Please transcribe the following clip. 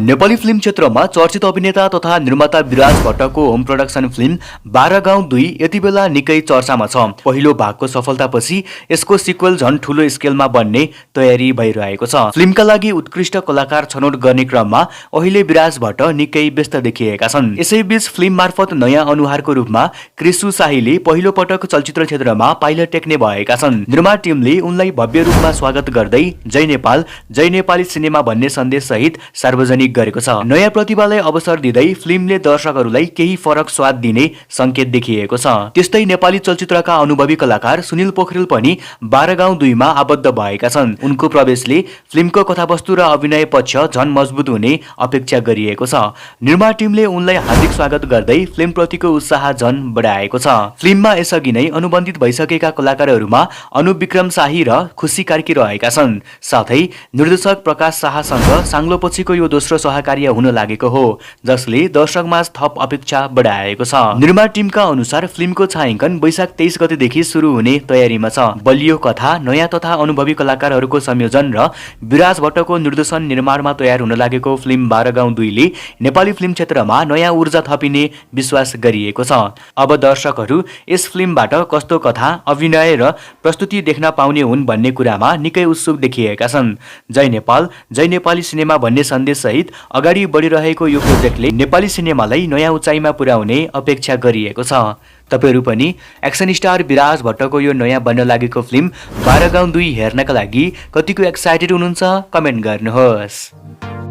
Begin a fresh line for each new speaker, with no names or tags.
Nepali film क्षेत्रमा चर्चित अभिनेता तथा निर्माता विराज भट्टको होम प्रोडक्सन फिल्म 12 गाउँ 2 यति बेला निकै चर्चामा छ। पहिलो भागको सफलतापछि यसको सिक्वल झन् ठूलो स्केलमा बन्ने तयारी भइरहेको छ। फिल्मका लागि उत्कृष्ट कलाकार छनौट गर्ने क्रममा अहिले विराज भट्ट निकै व्यस्त देखिएका छन्। यसैबीच फिल्म मार्फत नयाँ अनुहारको रूपमा क्रिसु शाहीले पहिलो पटक चलचित्र क्षेत्रमा पाइला टेक्ने भएका छन्। निर्माण टिमले उनलाई भव्य रूपमा स्वागत गर्दै जय नेपाल जय नेपाली सिनेमा भन्ने सन्देश सहित सार्वजनिक गरेको छ। नयाँ प्रतिभालाई अवसर दिँदै फिल्मले दर्शकहरूलाई केही फरक स्वाद दिने संकेत देखिएको छ। त्यस्तै नेपाली चलचित्रका अनुभवी कलाकार सुनिल पोखरेल पनि 12 गाउँ 2 मा आबद्ध भएका छन्। उनको प्रवेशले फिल्मको कथावस्तु र अभिनय पक्ष झन मजबुत हुने अपेक्षा गरिएको छ। निर्माण टिमले उनलाई हार्दिक स्वागत गर्दै फिल्मप्रतिको उत्साह झन बढाएको छ। फिल्ममा यसअघि नै अनुबन्धित भइसकेका कलाकारहरूमा अनुप विक्रम शाही र खुसी कार्की रहेका छन्। साथै निर्देशक प्रकाश शाहसँग साङ्लोपछिको यो दोस्रो सहकार्य हुन लागेको हो, जसले दर्शकमा थप अपेक्षा बढाएको छ। निर्माण टिमका अनुसार फिल्मको छायाङ्कन वैशाख 23 गतेदेखि सुरु हुने तयारीमा छ। बलियो कथा, नयाँ तथा अनुभवी कलाकारहरूको संयोजन र विराज भट्टको निर्देशन निर्माणमा तयार हुन लागेको फिल्म 12 गाउँ 2 ले नेपाली फिल्म क्षेत्रमा नयाँ ऊर्जा थपिने विश्वास गरिएको छ। अब दर्शकहरू यस फिल्मबाट कस्तो कथा, अभिनय र प्रस्तुति देख्न पाउने हुन् भन्ने कुरामा निकै उत्सुक देखिएका छन्। जय नेपाल जय नेपाली सिनेमा भन्ने सन्देश सहित अगाडि बढिरहेको यो प्रोजेक्टले नेपाली सिनेमालाई नयाँ उचाइमा पुर्याउने अपेक्षा गरिएको छ। तपाईहरू पनि एक्सन स्टार विराज भट्टको यो नयाँ बन्न लागेको फिल्म 12 गाउँ 2 हेर्नका लागि कतिको एक्साइटेड हुनुहुन्छ कमेन्ट गर्नुहोस्।